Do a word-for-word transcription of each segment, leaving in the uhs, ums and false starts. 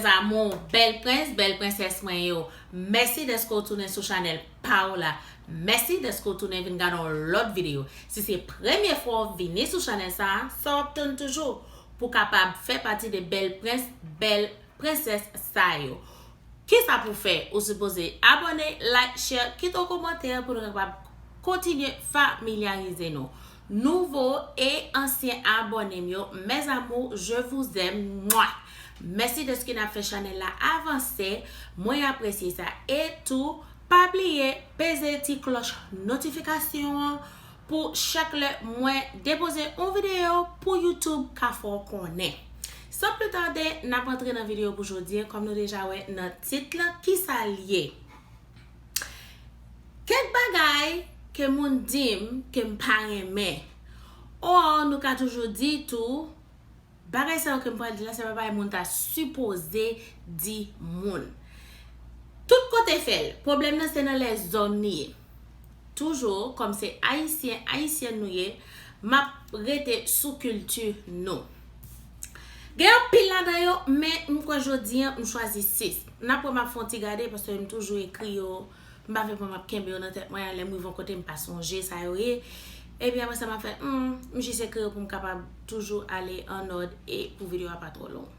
Damou, bèl prens, bèl prensès mwen yo. Mèsi dèske w tounen sou chanèl pa w la. Mèsi dèske w tounen vin gade yon lòt videyo. Si se premye fwa w vini sou chanèl sa a, sa w ap tann toujou pou w kapab fè pati de bèl prens, bèl prensès sa yo. Kisa pou fè? Ou sipoze abòne, like, share, kite yon kòmantè pou nou kapab kontinye familyarize nou. Nouvo e ansyen abòne m yo, mes amours, je vous aime. Mwa! Mèsi dèske n ap fè chanèl la avanse. Mwen apresye sa. E tou, pa bliye peze ti klòch notifikasyon an pou chak lè mwen depoze yon videyo pou YouTube ka fè w konnen. San plis tade, n ap antre nan videyo pou jodi a, kòm nou deja wè nan tit la, kisa l ye. Kèk bagay ke moun di m ke m pa renmen. Or, nou ka toujou di tou, bagay sa yo ke m pral di la, se pa bagay moun ta sipoze di moun. Tout kote fè l, pwoblèm nan se nan lèzòm li ye. Toujou, kòm se Ayisyen, Ayisyèn nou ye, m ap rete sou kilti nou. Gen anpil ladan yo, men m kwè jodi a, m chwazi sis. N ap wè m ap fè yon ti gade, paske m toujou ekri yo. M pa vle pran m ap kenbe yo nan tèt mwen, lè m rive yon kote m pa sonje sa yo ye. Epi apre sa, m ap fè, hmm, m jis ekri yo pou m kapab toujou ale an òd e pou videyo a pa twò long.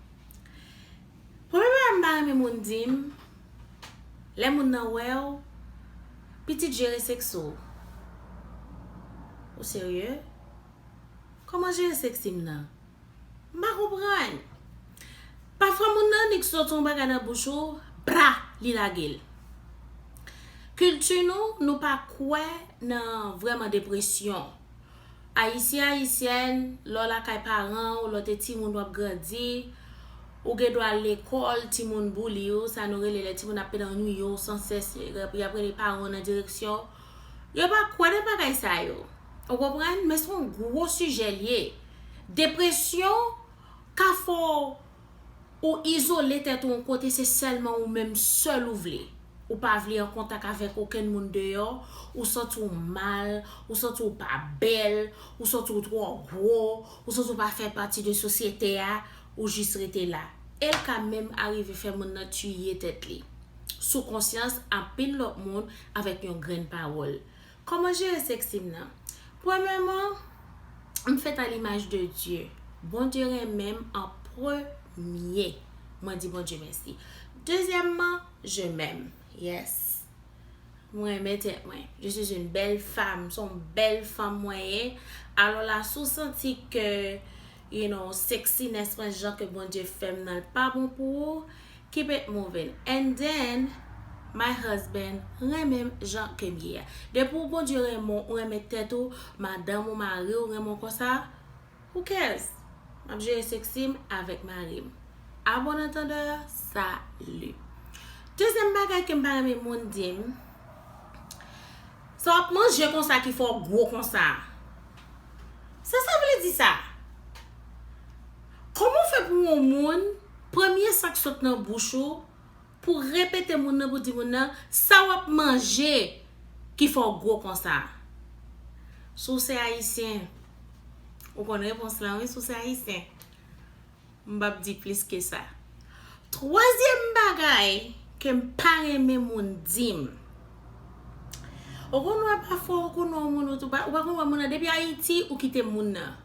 Premye bagay m pa renmen moun di m, lè moun nan wè w, pitit jere sèks ou. Ou serye? Kòman jere sèks m nan? M pa konprann. Pafwa moun nan nik soti yon bagay nan bouch ou, bra, li lage l. Kilti nou, nou pa kwè nan vrèman depresyon. Ayisyen, Ayisyèn, lè w lakay paran w, lè w te timoun w ap grandi, ou gen dwa al lekòl, timoun bouli w, sa nou rele lè timoun ap penannuye w sansès, y ap, y ap rele paran w nan direksyon. Yo pa kwè nan bagay sa yo. Ou konprann? Men se yon gwo sijè l ye. Depresyon ka fè w ou izole tèt ou yon kote, se sèlman ou menm sèl ou vle. Ou pa vle an kontak avèk okenn moun deyò, ou santi w mal, ou santi w pa bèl, ou santi w twò gwo, ou santi w pa fè pati de sosyete a, ou jis rete la. E l ka menm arive fè moun nan tiye tèt li. Sou konsyans anpil lòt moun avèk yon grenn pawòl. Kòman jere sèks m nan? Premyèman, m fèt a limaj de Dye. Bondye renmen m an premye. Mwen di Bondye mèsi. Dezyèmman, je m'aime. Yes. Mwen renmen tèt mwen. Je suis une belle femme. Se yon bèl fanm mwen ye. Alò la, si w santi ke, you know, sexiness mwen, jan ke Bondye fè m nan, l pa bon pou ou, keep it moving. And then, my husband renmen m jan ke m ye a. Depi w Bondye renmen w, ou renmen tèt ou, madanm ou, mari w renmen w konsa, who cares? M ap jere sèks m avèk mari m. À bon entendeur, salut. Dezyèm bagay ke m pa renmen moun di m, sa w ap manje konsa ki fè w gwo konsa. Sa sa vle di sa? Kòman w fè pou yon moun, premye sa k sot nan bouch ou, pou repete moun nan, pou di moun nan, sa w ap manje ki fè w gwo konsa? Si w se Ayisyen, ou konn repons lan, wi, si w se Ayisyen. M p ap di plis ke sa. Twazyèm bagay ke m pa renmen moun di m. Ou konn wè pafwa, ou konn wè yon moun, ou tou pa, ou pa konn wè moun nan. Depi Ayiti, ou kite moun nan.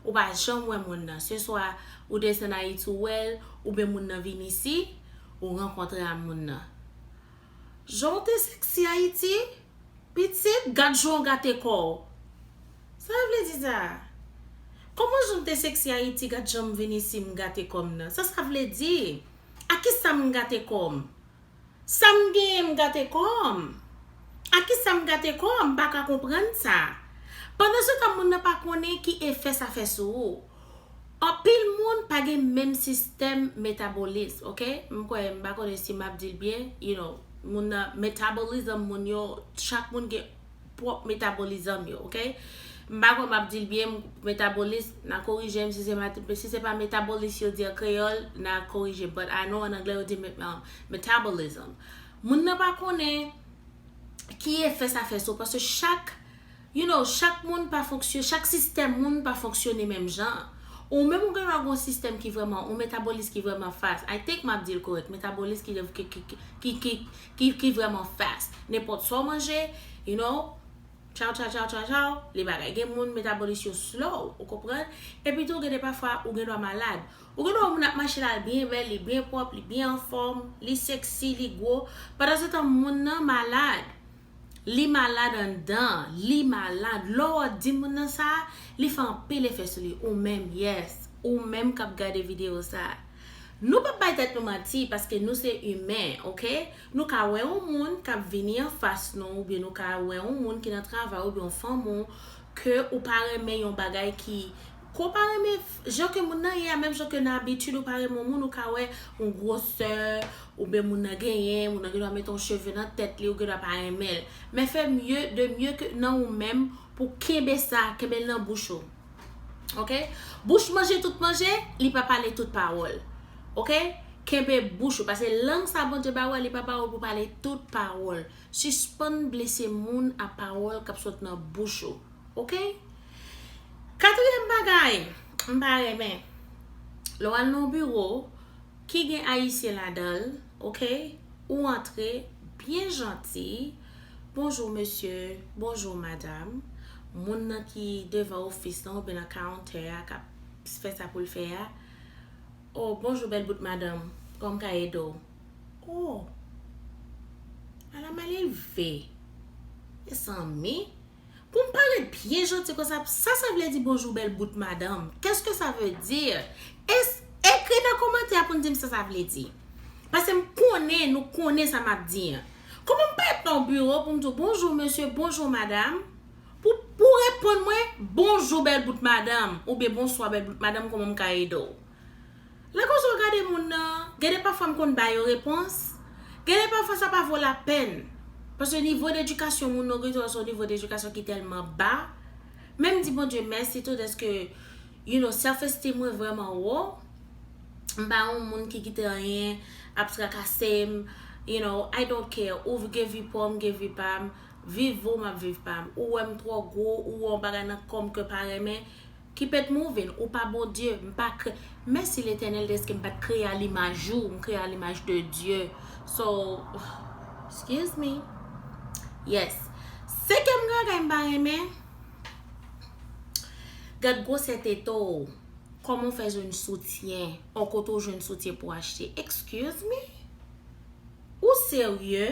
Ou pa janm wè moun nan. Se swa ou desann Ayiti, ou wè l, oubyen moun nan vin isi, ou rankontre a moun nan. Jan w te sèksi Ayiti, pitit, gad jan w gate kò w. Sa sa vle di sa? Kòman jan m te sèksi Ayiti, gad jan m vin isi, m gate kò m nan? Sa sa vle di? A kisa m gate kò m? Sa m genyen m gate kò m? A kisa m gate kò m? M pa ka konprann sa. Pandan se tan, moun nan pa konnen ki efè sa fè sou ou. Anpil moun pa gen menm sistèm metabolis, oke? M kwè, m pa konnen si m ap di l byen, you know, moun nan, metabolism moun yo, chak moun gen pwòp metabolism yo, oke? M pa kwè m ap di l byen, metabolis, n a korije m si se mat-, si se pa metabolis yo di an kreyòl, n a korije m. But I know an anglè yo di me-, um, metabolism. Moun nan pa konnen ki efè sa fè sou, paske chak, you know, chak moun pa fonksyon-, chak sistèm moun pa fonksyone menm jan. Ou menm ou gen dwa gen yon sistèm ki vrèman, yon metabolis ki vrèman fast. I think m ap di l korèk. Metabolis ki, ki, ki, ki, ki, ki, ki, ki vrèman fast. Nenpòt sa w manje, you know, tchaw, tchaw, tchaw, tchaw, tchaw, li bagay. Gen moun metabolis yo slow, ou konprann? Epi tou, gen de pafwa, ou gen dwa malad. Ou gen dwa yon moun ap mache la, li byen bèl, li byen pwòp, li byen anfòm, li sexy, li gwo. Pandansetan, moun nan malad. Li malad anndan, li malad. Lè w di moun nan sa, li fè anpil efè sou li. Ou menm, yes. Ou menm k ap gade videyo sa. Nou p ap bay tèt nou manti, paske nou se imen, oke? Nou ka wè yon moun k ap vini anfas nou, oubyen nou ka wè yon moun ki nan travay, oubyen yon fanmi w, ke ou pa renmen yon bagay ki, ke w pa renmen jan ke moun nan ye a, menm jan ke nan abitid ou pa renmen yon moun, ou ka wè yon gwosè, oubyen moun nan genyen, moun nan gen dwa mete yon cheve nan tèt li, ou gen dwa pa renmen l. Men fè mye, de mye ke nan ou menm pou kenbe sa, kenbe l nan bouch ou. Oke? Bouch manje tout manje, li pa pale tout pawòl. Oke? Kenbe bouch ou, paske lang sa Bondye ba ou a, li pa ba ou pou pale tout pawòl. Sispann blese moun ak pawòl k ap sot nan bouch ou. Oke? Katriyèm bagay, m pa renmen. Lè w al nan yon biwo ki gen Ayisyen ladan l, oke? Ou antre byen janti. Bonjou, mesye. Bonjou, madanm. Moun nan ki devan ofis lan oubyen nan kawantè a k ap fè sa pou l fè a. Oh, bonjou, bèl bout madanm. Kòman m ka ede w? Oh, madanm mal elve. Mezanmi. Pou m parèt byen janti konsa, sa sa vle di bonjou bèl bout madanm? Qu'est-ce que ça veut dire? Es-, ekri nan kòmantè a pou n di m sa sa vle di. Paske m konnen, nou konnen sa m ap di an. Kòman m parèt nan yon biwo pou m di w bonjou mesye, bonjou madanm? Pou, pou w reponn mwen, bonjou bèl bout madanm, oubyen bonswa bèl bout madanm, kòman m ka ede w? Lè konsa w gade moun nan, gen de pafwa m konn ba yo repons, gen de pafwa sa pa vo lapèn. Paske nivo dedikasyon moun nan gen se yon nivo dedikasyon ki tèlman ba. Men m di Bondye mèsi tou dèske, you know, self esteem mwen vrèman wo. M pa yon moun ki kite anyen ap trakase m, you know, I don't care. Ou gen vi pa w, m gen vi pa m. Viv ou, m ap viv pa m. Ou wè m twò gwo, ou wè yon bagay nan kò m ke w pa renmen. Keep it moving, ou pa Bondye, m pa kre-, mèsi Letènèl dèske m pa t kreye a limaj ou, m kreye a limaj de Dye. So, excuse me. Yes. Senkyèm bagay m pa renmen, gad gwosè tete w. Kòman w fè jwenn soutyen? Yon kote w jwenn soutyen pou w achte? Excuse me? Ou serye?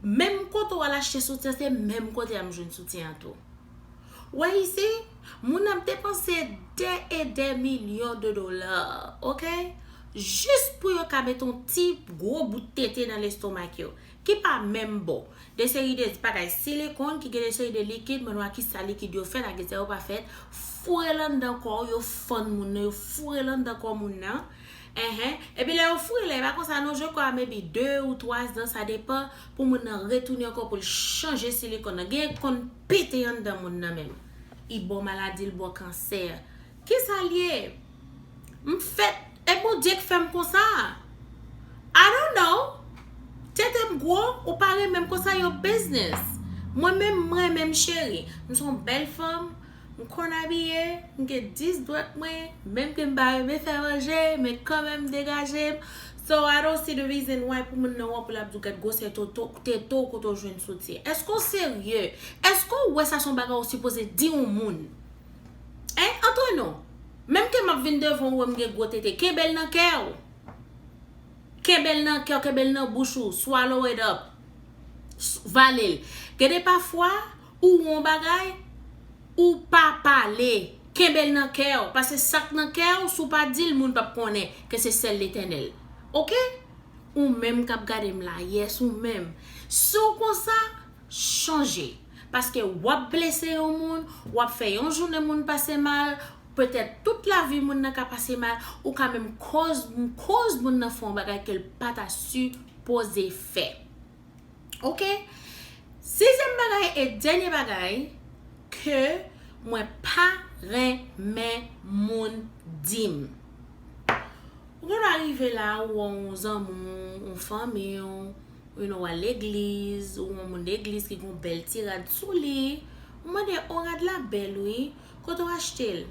Menm kote w al achte soutyen, se menm kote a m jwenn soutyen an tou. Wè isi, moun ap depanse dè e dè milyon de dola, oke? Jis pou yo ka mete yon ti gwo bout tete nan lestomak yo, ki pa menm bon. De seri de bagay silikòn ki gen de seri de likid, mwen wè kisa likid yo fèt, ak kisa yo pa fèt, foure l anndan kò w, yo fann moun nan, yo foure l anndan kò moun nan. Enhen. Epi lè yo foure l la, e pa konsa non, je crois maybe de ou twa zan, sa depan, pou moun nan retounen ankò pou l chanje silikòn nan. Gen konn pete anndan moun nan menm. Li ba w maladi, li ba w kansè. Kisa l ye? M fèt, e Bondye k fè m konsa. I don't know. Tete m gwo, ou pa renmen m konsa, your business. Mwen menm, mwen renmen m cheri. M se yon bèl fanm, m konn abiye, m gen dis dwèt mwen, menm ke m pa renmen fè manje, men kanmenm m degaje m. So, I don't see the reason why pou moun nan wè pou l ap di w gad gwosè toto, tete w kote w jwenn soutyen. Èske w serye? Èske w wè sa se yon bagay ou sipoze di yon moun? Hein? Entre nous. Menm ke m ap vin devan w, wè m gen gwo tete, kenbe l nan kè w. Kenbe l nan kè w, kenbe l nan bouch ou, swallow it up. S-, vale l. Gen de pafwa, ou wè yon bagay, ou pa pale. Kenbe l nan kè w, paske sa k nan kè w, si w pa di l, moun p ap konnen ke se sèl Letènèl. Oke? Ou menm k ap gade m la, yes, ou menm. Si w konsa, chanje. Paske w ap blese yon moun, w ap fè yon jounen moun pase mal, petèt tout lavi moun nan ka pase mal, ou ka menm koz, koz moun nan fè yon bagay ke l pa ta sipoze fè. Oke? Sizyèm bagay e dènye bagay ke mwen pa renmen moun di m. Ou gen dwa rive la, ou wè yon zanmi w, yon fanmi w, you know, w al legliz, ou wè yon moun legliz ki gen yon bèl ti rad sou li, ou mande, "O, rad la bèl, wi. Kote w achte l?"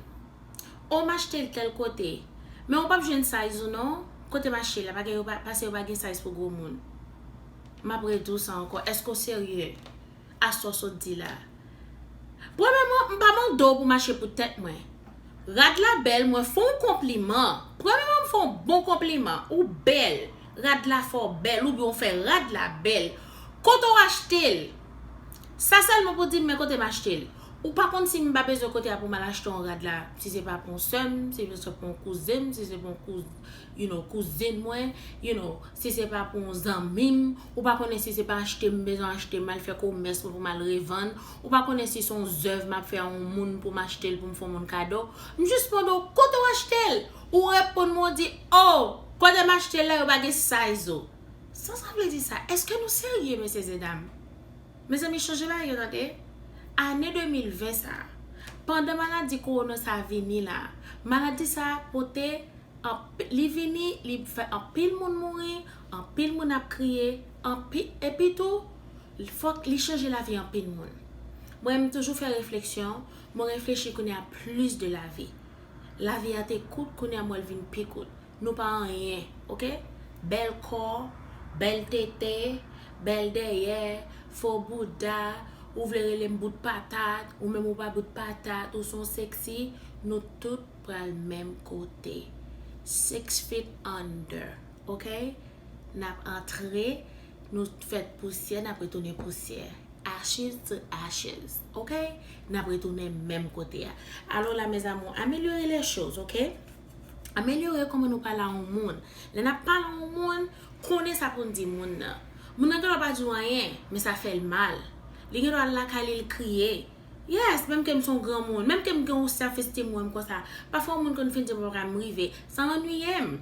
O, m achte l tèl kote. Men ou p ap jwenn size ou non. Kote m achte l la, pa gen, yo pa, paske yo pa gen size pou gwo moun. M ap redi w sa ankò. Èske w serye? Aswè w sot di la. Premyèman, m pa mande w pou m achte pou tèt mwen. Rad la bèl, mwen fè w konpliman. Premyèman, m fè w bon konpliman. Ou bèl. Rad la fè w bèl, oubyen w fè rad la bèl. Kote w achte l? Sa sèlman pou di m, men kote m achte l. Ou pa konn si m pa bezwen kote a pou m al achte yon rad la, si se pa pou yon sè m, si se pa pou yon kouzen m, si se pa pou yon kouz, you know, kouzin mwen, you know, si se pa pou yon zanmi m, ou pa konnen si se pa achte m bezwen achte, m al fè komès mwen pou m al revann, ou pa konnen si se yon zèv m ap fè a yon moun pou m achte l pou m fè yon moun kado. M jis mande w kote w achte l. Ou reponn mwen, ou di, oh, kote m achte l la, yo pa gen size ou. Sa sa vle di sa? Èske nou serye, mesye e dam? Mezanmi, chanje bagay yo, tande. Ane de mil ven sa, pandan maladi kowona sa vini la, maladi sa pote anp-, li vini, li fè anpil moun mouri, anpil moun ap kriye, anpi-, epi tou, fòk li chanje lavi anpil moun. Mwen, m toujou fè refleksyon, mwen reflechi kounye a plis de lavi. Lavi a te kout, kounye a m wè l vin pi kout. Nou pa anyen, oke? Bèl kò, bèl tete, bèl dèyè, fo bouda, ou vle rele m bout patat, ou menm ou pa bout patat, ou se yon sexy, nou tout pral menm kote. Six feet under, oke? N ap antre, nou fèt pousyè, n ap retounen pousyè. Ashes to ashes, oke? N ap retounen menm kote a. Alò la, mes amours, amelyore les choses, oke? Amelyore kòman nou pale a yon moun. Lè n ap pale a yon moun, konnen sa pou n di moun nan. Moun nan gendwa pa di w anyen, men sa fè l mal. Li gendwa al lakay li, l kriye. Yes, menm ke m se yon granmoun, menm ke m gen yon self esteem mwen konsa, pafwa yon moun konn fin di m bagay m rive, sa annuiye m.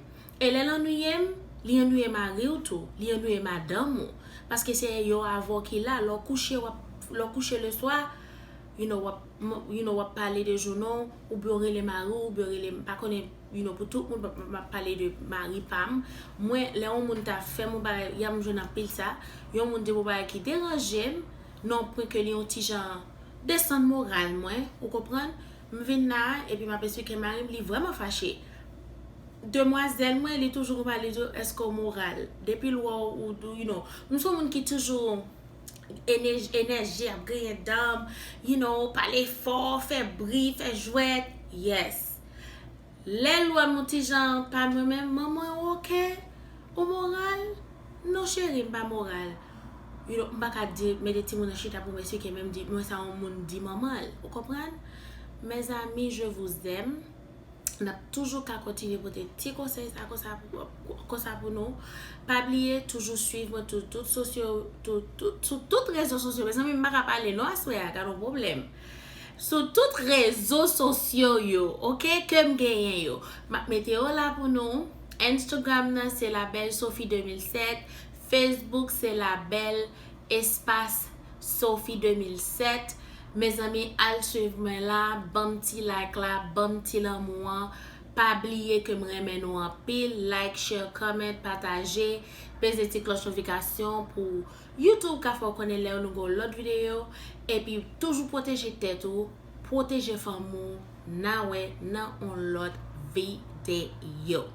E lè l annuiye m, li annuiye mari w tou, li annuiye madanm ou. Paske se yo avè w ki la, lè w kouche, w ap, lè w kouche le swa, you know, w ap, you know, w ap pale de jounen w, oubyen w rele mari w, oubyen w rele, m pa konnen, you know, pou tout moun, m ap pale de mari pa m. Mwen, lè yon moun ta fè m yon bagay, y a m jwenn anpil sa, yon moun di m yon bagay ki deranje m, nan yon pwen ke li yon ti jan desann moral mwen, ou konprann? M vin la, epi m ap esplike mari m, li vrèman fache. Demwazèl mwen, li toujou konn pale di, èske w moral? Depi l wè w, ou, you know, m se yon moun ki toujou enèj-, enèji ap griyen dan m, you know, pale fò, fè bri, fè jwèt. Yes. Lè l wè m yon ti jan pa mwen menm, manman, ou oke? Ou moral? Non, cheri, m pa moral. You know, m pa ka di, mete timoun nan chita pou m esplike, men m di, mwen sa yon moun di manman l. Ou konprann? Mes amis, je vous aime. N ap toujou ka kontinye pote ti konsèy sa konsa pou, konsa pou nou. Pa bliye, toujou swiv mwen tout, tout sosyo, tout, tout, sou tout rezo sosyo. Mezanmi, m pa ka pale non aswè a, gad yon pwoblèm. Sou tout rezo sosyo yo, oke, ke m genyen yo. M ap mete yo la pou nou. Instagram nan, se La Belle Sophie de mil sèt. Facebook, se La Belle Espace Sophie de mil sèt. Mezanmi, al swiv mwen la, ban m ti like la, ban m ti lanmou an. Pa bliye ke m renmen nou anpil. Like, share, comment, pataje. Peze ti klòch notifikasyon pou YouTube ka fè w konnen lè nou gen yon lòt videyo. Epi toujou pwoteje tèt ou, pwoteje fanmi w. N a wè nan yon lòt videyo.